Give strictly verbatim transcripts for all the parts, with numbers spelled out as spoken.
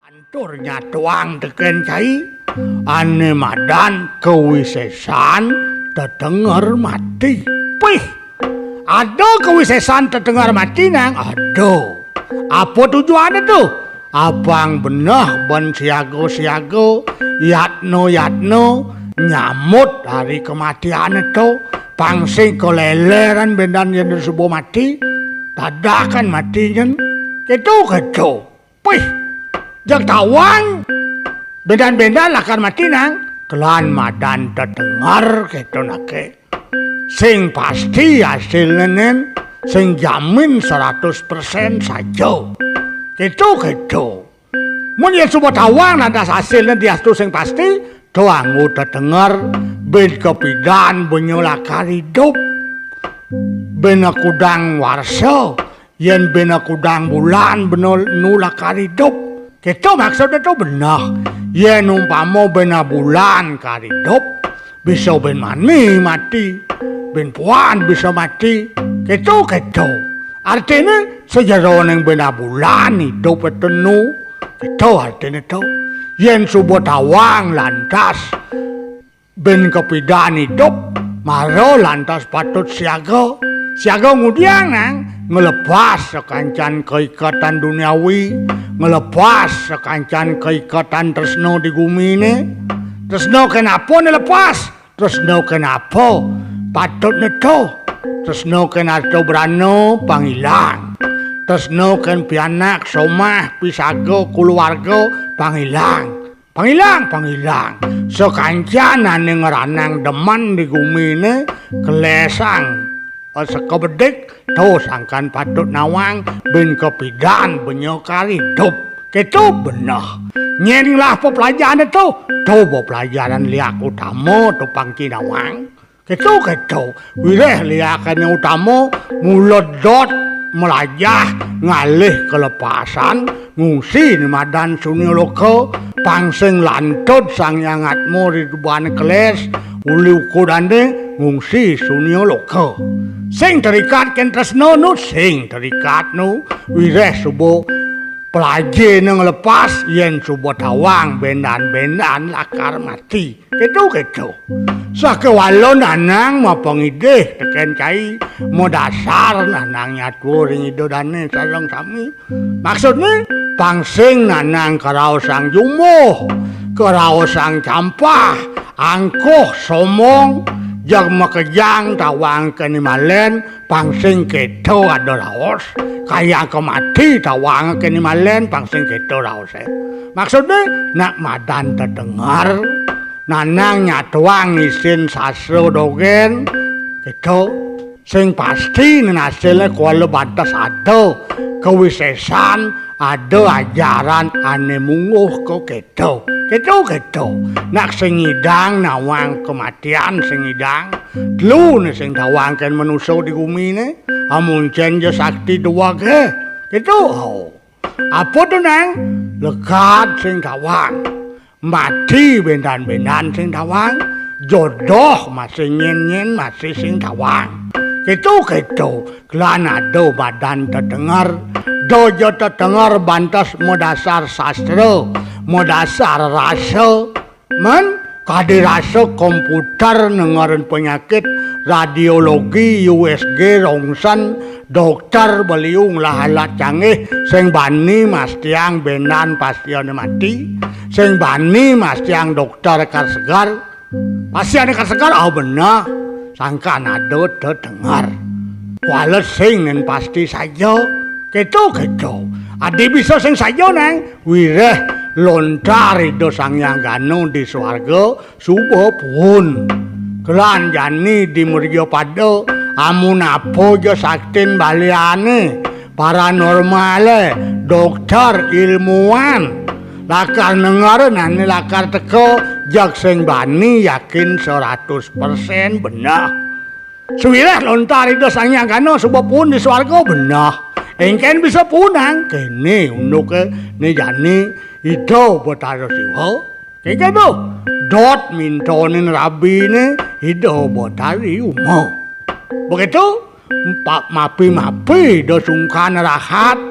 Tur nyatuang tekén cai, ané madan kawisésan tetenger mati. Pih, ada kawisésan tetenger mati nang? Ada. Apa tujuané to? Apang beneh ben siaga-siaga, yatna-yatna, nyamut hari kematiané to, pang sing kaléléran béndan yén suba mati, dadakan mati nyén. Kéto, kéto. Pih, jeg tawang, béndan-béndan lakar mati nang, kelan madan tetenger kéto naké. Sing pasti asilné nén, sing jamin seratus persén saja. Kéto, kéto. Mun yén suba tawang lantas asilné diastu sing pasti, to anggo tetenger, bin kapidan benya lakar idup. Bin kudang warsa, yén béna kudang bulan béna nu lakar idup. Kéto maksudné to beneh. Yén umpama béna bulan kar idup, bisa bin mani mati, bin puan bisa mati. Kéto, kéto. Artiné sajeroning béna bulan idup tenu. Kéto artiné to. Yén suba tawang lantas bin kapidan idup, mara lantas patut siaga. Siaga ngudiang nang? Nglepas sakancan kaiketan duniawi, nglepas sakancan kaiketan tresna di guminé. Tresna kenapa né lepas? Tresna kenapa? Patutné to. Tresna kén arta brana, pang ilang. Tresna kén pianak, somah, pisaga, kulawarga, pang ilang. Pang ilang, pang ilang. Sakancan ané ngranang demen di guminé, kelesang, eh, sakebedik, to sangkan patut nawang, bin kapidan benya kar idup. Kéto beneh. Nyén ngelah peplajahané to, to peplajahan liak utama to pang ci nawang. Kéto, kéto, wiréh liakané utama, mula dot, mlajah, ngalih kalepasan, ngungsi né madan sunya loka, pang sing lantud Sang Hyang Atma ri dubané kelés, uli ukudané ngungsi sunya loka. Sing terikat kén tresna nu, sing terikat nu, wiréh suba plajané nglepas, yén suba tawang béndan-béndan lakar mati. Kéto, kéto. Sakéwala nanang mapangidih tekén cai, madasar nanang nyatua ring Ida Dané sareng sami. Maksudné, pang sing nanang karaosang jumbuh, karaosang campah, angkuh, sombong, jeg makejang tawang kén malén, pang sing kéto ada raos, kayang ka mati tawang kén malén, pang sing kéto raosé. Maksudné, nak madan tetenger, nanang nyatuang isin sastra dogén, kéto. Sing pasti nén asilné kuala bantes ada kawisésan, ada ajaran ané mungguh ka kéto. Kéto, kéto. Nak sing ngidang nawang kematian sing ngidang. Telu né sing tawang kén manusa di guminé. Amun cén ja sakti duweg, eh. Kéto, oh. Apa to, Nang? Lekad sing tawang. Mati béndan-béndan sing tawang. Jodoh masih nyén-nyén masih sing tawang. Kéto, kéto. Kelan ada badan tetenger. Da ja tetenger bantes madasar sastra, madasar rasa. Men, kadi rasa komputer nengerin penyakit, radiologi, U S G, rongsen, dokter beliung lah alat canggih, sing bani mastiang béndan pasiénné mati, sing bani mastiang dokter kar segar, pasiénné kar segar, ah, beneh, sangkan ada tetenger. Kuala sing nén pasti saja, kéto, kéto. Adi bisa sing saja, Nang, wiréh lontar Ida Sang Hyang Gana di swarga, suba puun. Kelan jani di mrya pada, amun apa ja saktin baliané, paranormalé, dokter, ilmuwan, lakar nenger ané lakar teka, jeg sing bani yakin seratus persén beneh. Sawiréh lontar Ida Sang Hyang Gana suba puun di swarga beneh. Éngkén bisa puun, Nang? Kéné unduké né jani Ida Betara Siwa. Kéto to, dot mintonin rabiné Ida Betari Uma. Begitu, pa-, mapi-mapi Ida sungkan rahat,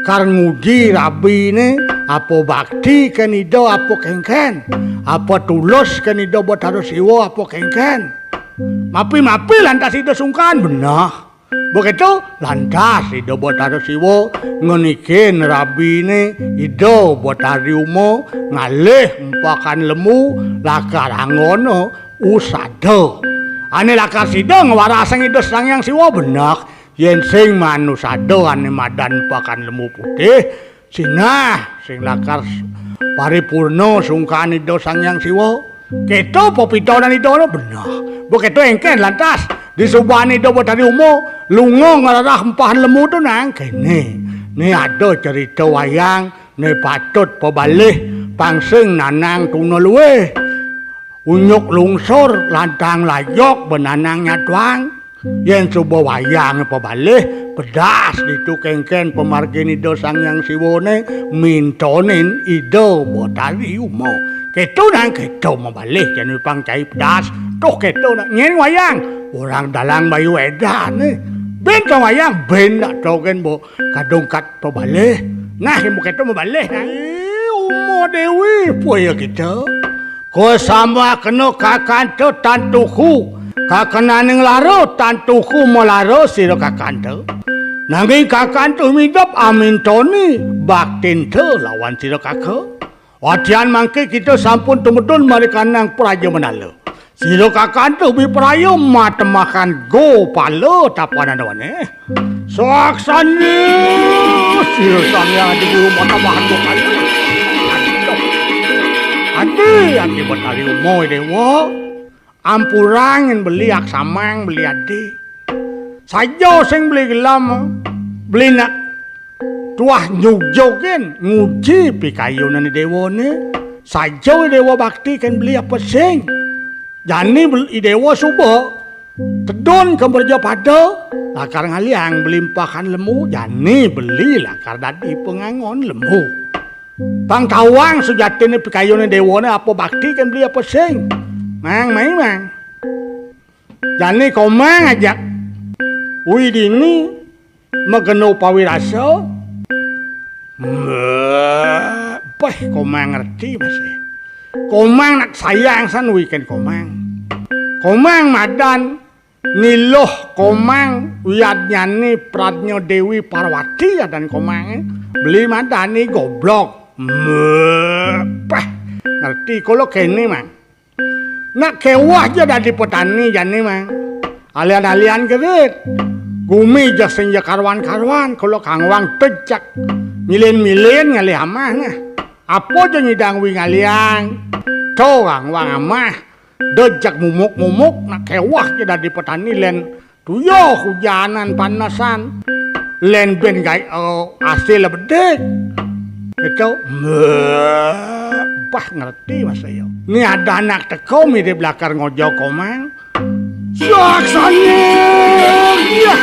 kar nguji rabiné, Apa bakti kén Ida apa kénkén? Apa tulus kén Ida Batara Siwa apa kénkén? Mapi-mapi lantas Ida sungkan beneh. Begitu lantas Ida Batara Siwa ngenikin rabiné Ida Batari Uma ngalih empakan lemu lakar anggona usada. Ané lakar sida ngwarasang Ida Sang Hyang Siwa beneh, yén sing manusada ané madan empakan lemu putih, sinah sing lakar paripurna sungkan Ida Sang Hyang Siwa. Kéto pepitanan Ida beneh. Begitu éngkén lantas disubané Ida Batari Uma lunga ngrereh empakan lemu to nang kéné. Né ada cerita wayang, né patut pebalih pang sing nanang tuna luih. Unyuk lungsur lantang layok benanang nyatuang. Yén suba wayang pebalih, pedas ditu kénkén pamargin Ida Sang Hyang Siwané mintonin Ida Batari Uma. Kéto nang kéto mabalih jani pang cai pedas. Tuh kéto nang nyén wayang. Orang dalang bayu édané. Bén to wayang, bén nak to kén bo kadungkat pebalih. Nah, ilmu kéto mabalih nah. Ih, Uma Déwi, apa ya kita? Ko sama kena kakanta tan tuhu. Kakenaning lara tan tuhu malara sira kakanta. Nanging kakanta midep amintoni baktinta lawan sira kaka. Wadian mangke kita sampun tumedun marikanang praja menala. Sira kakanta bipraya matemahan go pala tapanan dawane. Saksana sira Sang Hyang Adi Guru matemahan go pala. Adi, adi Batari Uma Déwa. Ampurang yén beli aksamang beli adi. Saja sing beli gelam, beli nak tuah nyujukin, nguji pikayunan Déwané. Saja Déwa bakti kén beli apa sing. Jani bel-, Déwa suba tedun ka merja pada, lakar ngaliang beli empakan lemu, jani beli lakar dadi pangangon lemu. Pang tawang sujatiné pikayuné Déwané apa bakti kén beli apa sing. Mang, mai, Mang. Jani Komang ajak. Wi dini magena pawirasa. Mbah, Komang ngerti masih. Komang nak sayang san wi kén Komang. Komang madan niluh Komang wiadnyané Pradnya Déwi Parwati adan Komang. Beli madani goblok. Mbah, ngerti kula kéné, Mang. Nak kéweh ja dadi petani jani, Mang. Alian-alian gerit. Gumi ja sing ja karuan-karuan, kula kangwang tejak. Milin-milin ngalih amah nah. Apa ja nyidang wi ngaliang. To kangwang amah. Dejak mumuk-mumuk, nak kéweh ja dadi petani lén tuyuh hujanan panesan. Lén bén gaé, eh, hasil bedik. Itu, mbah, ngerti mas saya. Ni ada anak teko mirip lakar ngojo Komang. Saksana, iya.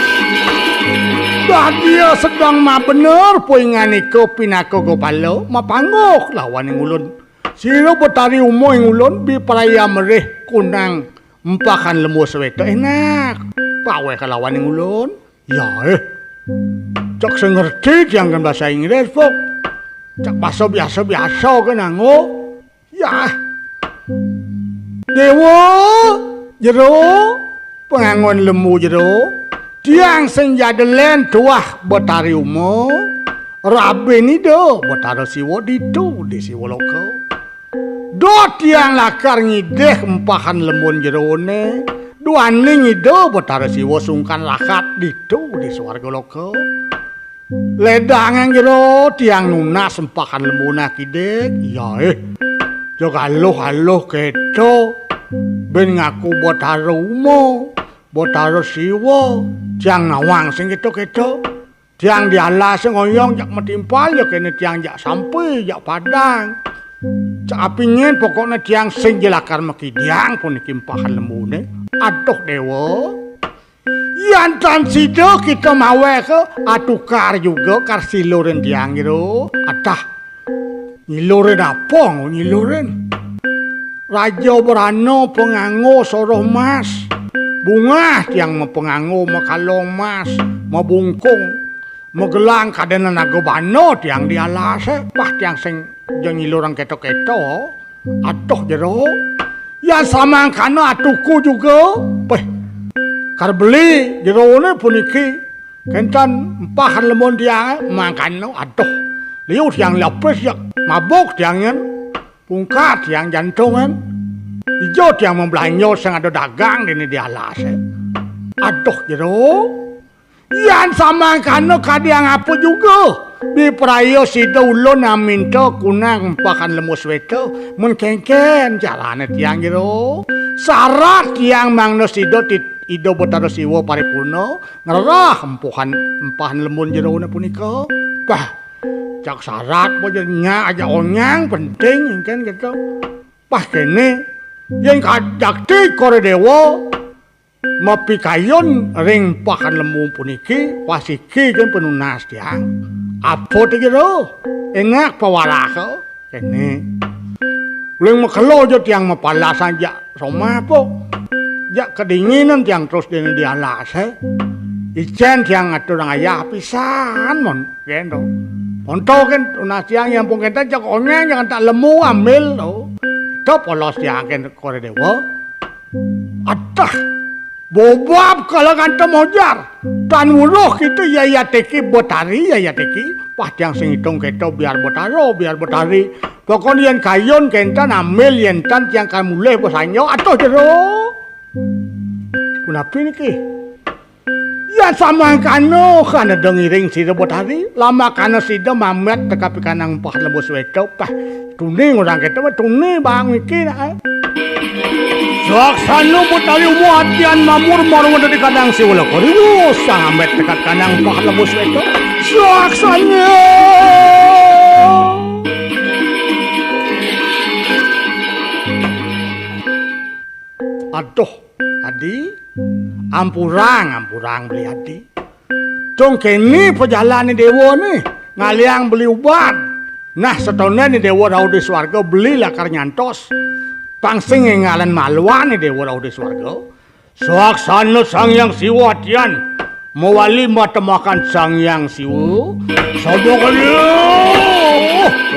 Dah dia sedang mabener puingan ika pinaka gopala, mapangguh lawaning ulun. Sira Betari Uma ing ulun bipraya merih kunang empakan lemu sweta enak. Paweh kalawaning ulun. Ya, eh. Cak sing ngerti tiang kan bahasa Inggris, Pok. Cak basa biasa-biasa kan nganggo. Ya. Déwa, jero, pangangon lemu jero. Tiang sing jadelen tuah Betari Uma. Rabin Ida Betara Siwa ditu di Siwa Loka. Duh tiang lakar ngidih empahan lemun jerone, duaning Ida Betara Siwa sungkan lahat ditu di swarga loka. Ledangang jero tiang nunas empahan lemuna kidik, iya eh. Jog aluh-aluh keto, ben ngaku Betara Uma, Betara Siwa, tiang nawang sing keto-keto. Tiang di alas ngoyong jak matimpal, ya kene tiang jak sampi, jak padang. Cak apinyen pokokne tiang sing jelakar makidiang puniki empahan lembune. Aduh, Dewa. Yan tan sida kita maweh ke atukar juga kar silurin tiang gitu. Adah. Nyilurin apa ngo nyilurin? Raja Brana penganggo soroh mas. Bungah tiang mapenganggo makalong mas, mabungkung. Magelang kadéna naga bana tiang di alasé, pah tiang sing ja nyilurang kéto-kéto. Aduh jero. Yan samangkana atuku juga. Péh. Kar beli jeroné puniki. Kénten empahan lemun tiangé mangkana aduh. Liu tiang lepis ya mabuk tiang yén. Pungkat tiang jantungén. Ijo tiang mablanja sing ada dagang dini di alasé. Aduh jero. Yan samangkana kadiang apa juga. Bipraya sida ulun aminta kunang empahan lemu swéta. Mun kénkén carané tiang jero. Sarat tiang mangda sida tit-, Ida Betara Siwa paripurna ngrerah empuhan empahan lemun jeroné punika. Bah, cak sarat apa ja nyak aja onyang penting kénkén kéto. Bah kéné, yén kajakti kore déwa, mapikayun ring empahan lemu puniki, wasiki gén penunas tiang. Apa té jero? Enak pawaraha. Kéné. Uling makelo ja tiang mapalasan jak somah apa. Jak kedinginan tiang terus dini di alasé. Icén tiang aturang ayah pisan mon. Kénto. Monto kén tunas tiang yang pun kénten jak onyang jangan tak lemu ambil to. Kita polos tiang kén kore déwa. Adah. Bobab kala ganta mojar. Tan weruh kita ya ya teki betari ya ya teki. Pah tiang sing itung kéto biar betara, biar betari. Pokon yén kayun kénten ambil yén tan tiang kan mulih besanja atuh jero. Punapi niki? Ya samangkana kana dengiring sida betari, lamakana sida mamet teka pikanang pah lembus wéta, pah Tuni ngurang kéto mah tuni bang iki nak. Saksana betari umu atian mamur marwada di kandang siwala koriwo sang ambet tekat kandang pah lembus wéta. Saksana. Aduh, Adi, ampurang, ampurang beli Adi. Cung kéné pajalané déwa né, ngaliang beli uban. Nah, satoné né déwa rauh di swarga beli lakar nyantos. Pang sing énggalan maluan né déwa rauh di swarga. Saksana Sang Hyang Siwa atian. Mawali matemakan Sang Hyang Siwa. Sabakala.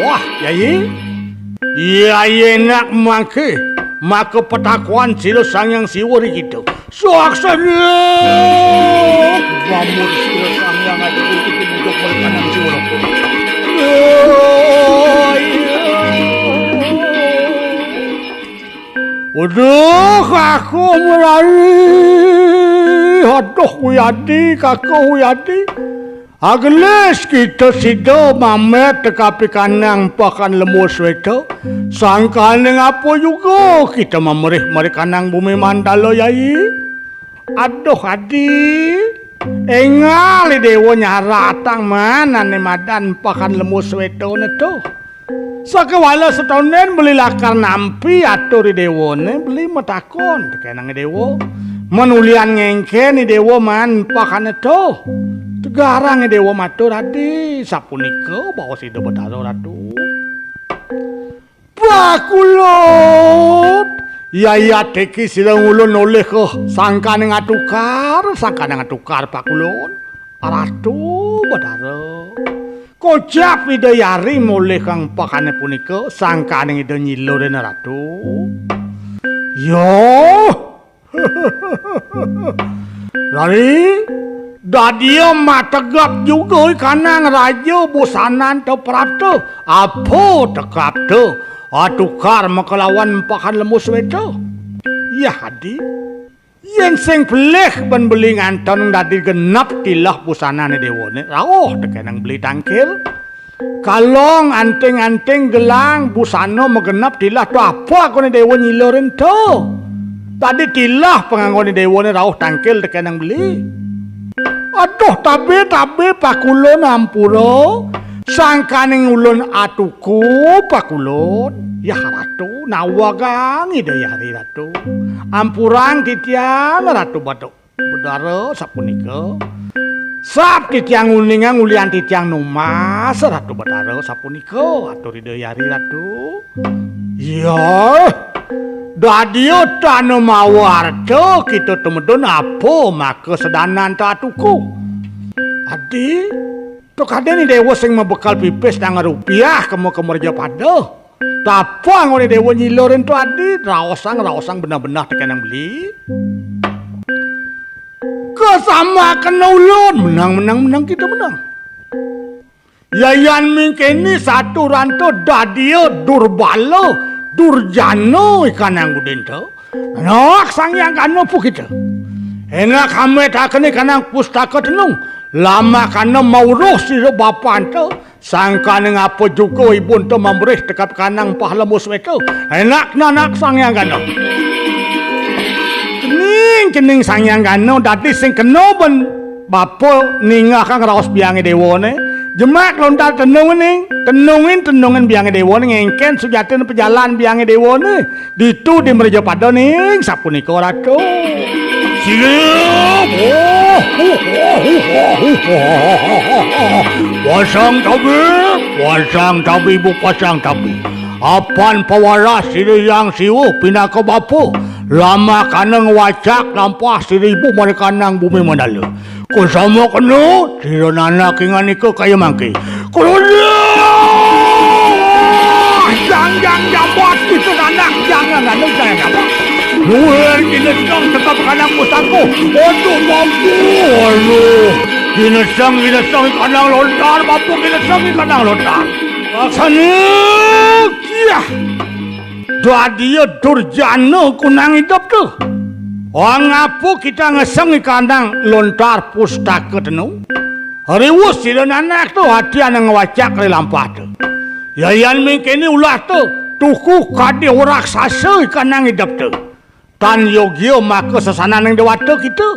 Wah, Yai. Yai enak mangké. Maka petakuan sira Sang Hyang Siwa ri kita. Saksana. Mamur sira Sang Hyang Aji Kusti bujuk merekanan Siwa. Waduh, kakung Murari. Aduh, Wiyadi, kakung Wiyadi. Agelis kita sida mamet teka pikandang pakan lembus wéta. Sangkaning apa juga kita mamerih-merih kandang bumi mandala, Yai. Aduh, Adi. Énggal déwa nyaratang man ané madan pakan lembus wéta né to. Sakewala satonden beli lakar nampi atur i déwané, beli matakon tekénang i déwa. Mén ulian ngéngkén i déwa man pakané to. Tegarang i déwa matur adi sapunika baos Ida Betara Ratu. Pakulun, yayat iki sira ngulun olih ka sangkaning atukar, sangkaning atukar pakulun. Ratu Betara. Kocap Ida Yari molih kang pakané punika sangkaning Ida nyilurin Ratu. Yo. Yari, dadia mategap juga ikanang raja busanan te prapta. Apa tekapta? Atukar makalawan pakan lembus wéta. Yah, Adi. Yén sing pelih ban beli nganten dadi genep tilah busanané déwané, rauh tekénang beli tangkil. Kalong anting-anting gelang busana magenep tilah to apa koné déwa nyilurin to. Dadi tilah panganggoné déwané rauh tangkil tekénang beli. Aduh, tabe-tabe pakulun ampura, sangkaning ulun atuku pakulun. Yah Ratu, nawegang Ida Yari Ratu. Ampurang titiang Ratu Batu. Betara sapunika. Sap titiang uningang ulian titiang numbas Ratu Betara sapunika, atur Ida Yari Ratu. Iya. Dadia tana mawarta kita tumedun apa maka sedanan ta atuku. Adi, Tuh kadén ni déwa sing mabekal pipis nang rupiah kema-kema raja pada. Tapang olih déwa nyilurin tuh adi, raosang, raosang benah-benah tekan nang beli. Kesamakena ulun, menang, menang, menang, kita menang. Yayan mingkini satu ranto dadia durbala, durjana ikanang udin to. Anak Sang Hyang Gana pu kita. Enak hambe takeni kanang pustaka tenung. Lama kana mauruh sira bapa ento, sangkana ngapa juga ibun to mamrih tekap kanang pahlemus weto. Enak nanak Sang Hyang Gana. Kening, kening Sang Hyang Gana dadi sing kena ben bapa ningehang raos biange dewane. Jemak lontar tenung ning, tenungin, tenungin biange dewane ngengken sujatin pejalan biange dewane. Ditu di mreja pada ning sapunika ratu. Siap. Pasang tabi, pasang tabi, bu pasang tabi. Apan pawarah sira Hyang Siwa pinaka bapa, lamah kana ngwacak lampah sira ibu marikanang bumi mandala. Kusama kena, sira nanak inganika kaya mangke. Kula jang, jang, jambat, kita nanak, jang, jang, jang, jang, jambat. Luar, kita sedang tegap kanang pusaka. Aduh, mampu, aduh. Ginesang, ginesang, kanang lontar, mampu, ginesang, kanang lontar. Laksana, kiah. Dadia durjana kunang idep tu. Ong apa kita ngeseng ikanang lontar pustaka tenung. Riwus sira nanak tu hatian ngwacak ri lampah tu. Yayan mingkini ulah tu, tukuh kadi raksasa ikanang idep tu. Tan yogya maka sesananing dewata kita.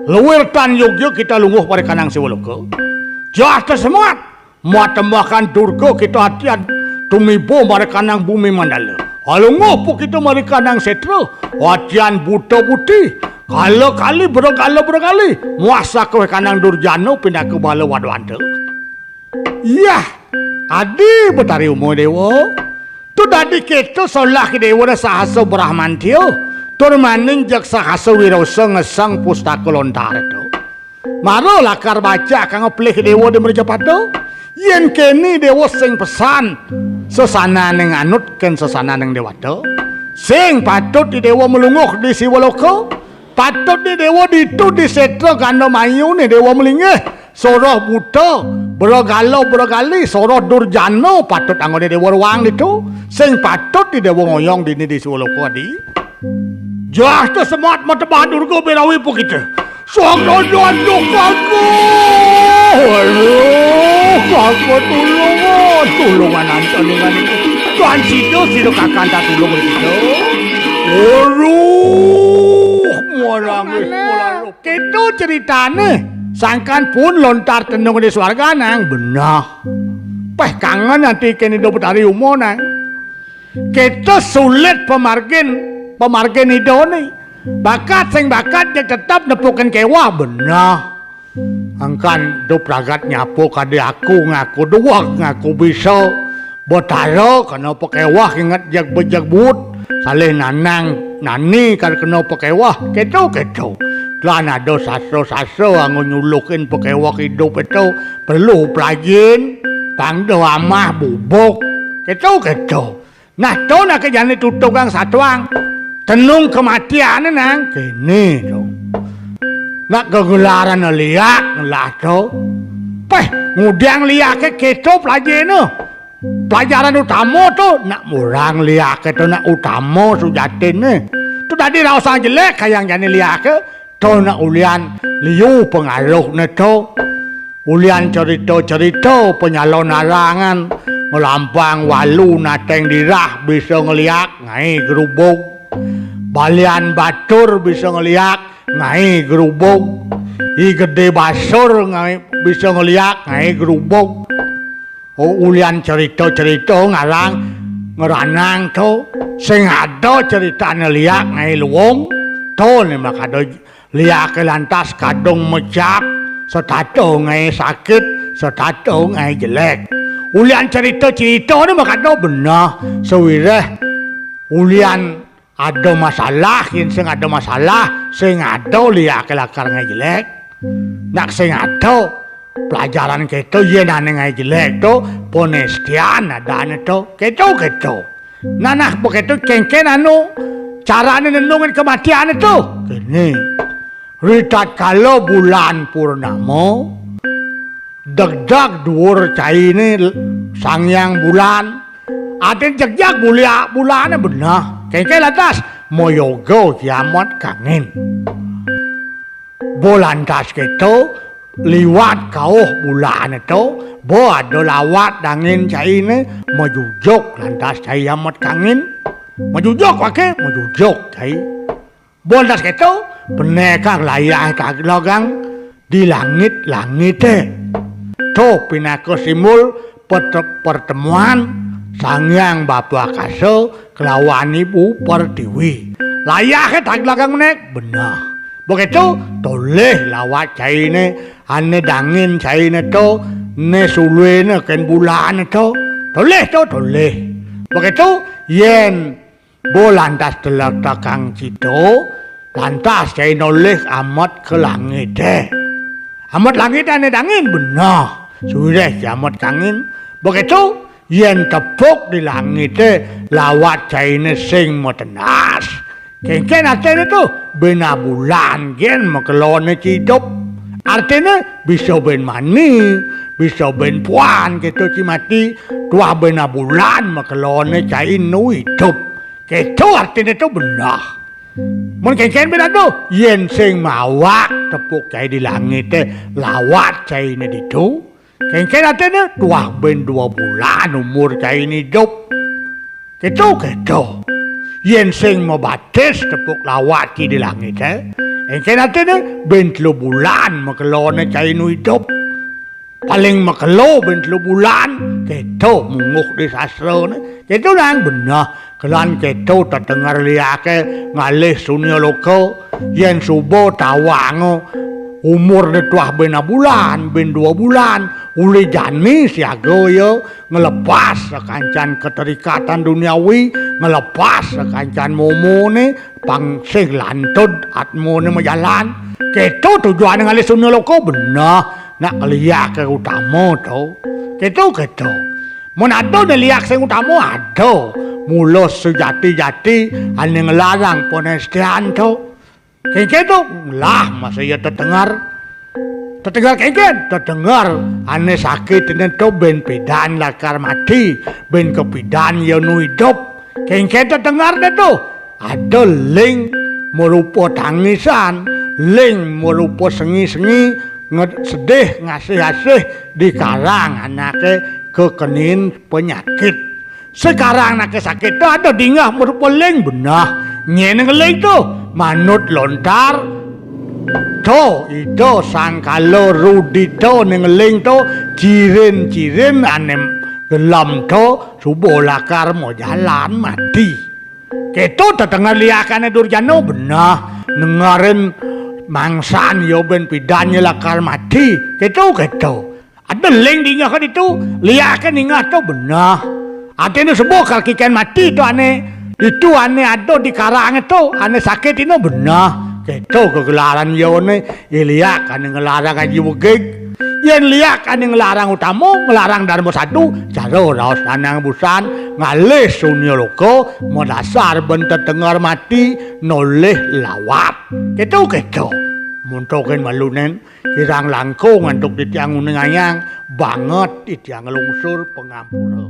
Luwir tan yogya kita lungguh parikanang siwaloka. Jah tesemat. Matembahkan durga kita atian tumiba marikanang bumi mandala. Alungguh pu kita marikanang setra, atian buta buti. Kala kali bergala bergali, muah sakuh kanang durjana pinaka bala wadwanta. Yah, adi Betari Uma Dewa. Tu dadi keto solah ke dewa sahasa Brahmantia. Tur maning jak sahasa Wirasa ngeseng pustaka lontar tu. Mara lakar baca kang pelih dewa di mreja pada. Yen kene dewa sing pesan, sesananing anut ken sesananing dewata. Sing patut di dewa melunguh di siwaloka, patut di dewa ditu di setra ganda mayu ni dewa melinggih. Soroh buta, bergala bergali, soroh durjana patut anggone dewa ruang ditu. Sing patut di dewa ngoyong dini di siwaloka di. Jah tesemat matebah durga berawi pu kita. Sang Raja Antuk Kaku. Aduh, Kaku tulung, oh, tulungan ancaningan itu. Tuan sida, sida kakanta tulung kita. Aduh, muarang wis muarang. Keto ceritane, sangkan pun lontar tenung di swarga nang benah. Peh kangen ati kene do Betari Uma nang. Kita sulit pemargin, pemargin idone. Bakat sing bakat dia tetap nepukin kewah benah. Angkan do pragat nyapa kade aku ngaku duweg ngaku bisa. Betara kena pekewah inget jeg bejeg but. Salih nanang nani kade kena pekewah. Keto-keto. Lan ada sastra-sastra anggo nyulukin pekewah hidup itu perlu pelajin. Pangda amah bubuk. Keto-keto. Nah, to nak jane tutugang satuang. Tenung kematiane nang kene to. Nak gegelaran liak ngelah to. Peh, ngudang liake keto pelajene. Pelajaran utama to, nak murang liake to nak utama sujatine. To dadi raosang jelek kayang jane liake. To nak ulian liu pengaruhne to. Ulian cerita-cerita penyalon arangan ngelampang walu nateng dirah bisa ngeliak ngai gerubug. Balian batur bisa ngeliak ngai gerubug. I gede basur ngai bisa ngeliak ngai gerubug. Oh, ulian cerita-cerita ngarang ngeranang to sing ada ceritane liak ngai luung. To ni makada liake lantas kadung mecak, setata ngai sakit, setata ngai jelek. Ulian cerita-cerita ni makada benah sewireh ulian ada masalah, yen sing ada masalah, sing ada liake lakar ngai jelek. Nak sing ada Pelajaran kéto yén ané ngaé jelék to, panestian adané to. Kéto, kéto. Nah, nah, begitu kénkén anu carané nenungin kematiané to. Kéné. Ritatkala bulan purnama, degdeg duur cainé Sang Hyang Bulan. Atin jegjag bulia bulané beneh. Kénkén lantas mayoga kiamat kangin. Bo lantas kéto liwat kauh bulané to, bo ada lawat dangin cainé, majujuk lantas cai amat kangin. Majujuk waké, majujuk cai. Bo lantas kéto, penekang layah taglegang di langit-langité. To pinaka simbol pete-, pertemuan Sang Hyang Bapa Akasa kelawan Ibu Pertiwi. Layahé taglegang menék, beneh. Begitu, tolih lawat cainé, ané dangin cainé to, né suluéné kén bulané to. Tolih to, tolih. Begitu, yén bo lantas telektekang cito, lantas cai nolih amet ka langité. Amet langité ané dangin beneh, suwireh cai amet kangin. Begitu, yén tepuk di langité lawat cainé sing matenas. Kénkén artiné to, bén abulan gén makeloné cai idup. Artiné bisa bén mani, bisa bén puan kéto cai mati, tuah bén abulan makeloné cai nu idup. Kéto artiné to beneh. Mun kénkén bén ado, yén sing mawak tepuk cai di langité, lawat cainé ditu. Kénkén artiné tuah bén dua bulan umur cainé idup. Kéto, kéto. Yén sing mabatis tepuk lawat cai di langité, kénkén artiné bén telu bulan makeloné cai nu idup. Paling makelo bén telu bulan, kéto mungguh di sastrané. Kéto nang beneh, kelan kéto tetenger liaké ngalih sunya loka, yén suba tawanga umurné tuah bén abulan, bén dua bulan, uli jani siaga ya ngelepas sakancan keterikatan duniawi, ngelepas sakancan momoné, pang sing lantud atmané majalan. Kéto tujuané ngalih sunya loka beneh, nak liak utama to. Kéto, kéto. Mun ada né liak sing utama ada. Mula sejati-jati ané nglarang panestian to. Kénkén to, lah masa ya tetenger. Tetenger kénkén, tetenger ané sakit né to bén pidan lakar mati, bén kapidan ya nu idup. Kénkén tetenger né to. Ada ling marupa tangisan, ling marupa sengi-sengi, nge-, sedih ngasih-asih di karang anaké kekenin penyakit. Sekarang anaké sakit to ada dingeh marupa ling beneh. Nyén ngeling to, manut lontar to, ida sangkala rudita né ngeling to, cirin-cirin ané gelem to, suba lakar majalan mati. Kéto tetenger liakané durjana beneh, nengerin mangsan ya bén pidan ya lakar mati. Kéto, kéto. Ada ling dingeh ka ditu, liaké ningeh to beneh. Artiné suba kal kiken mati to ané, ditu ané ada di karang to, ané sakit ina beneh. Kéto kegelaran yané, i liak ané ngelarang aji wegig. Yén liak ané ngelarang utama, ngelarang darma sadu, cara raos lanang busan, ngalih sunya loka, madasar bén tetenger mati, nolih lawat. Kéto, kéto. Muntukin malunen, kirang langkung antuk titiang nguningayang, banget titiang nglungsur pangampura.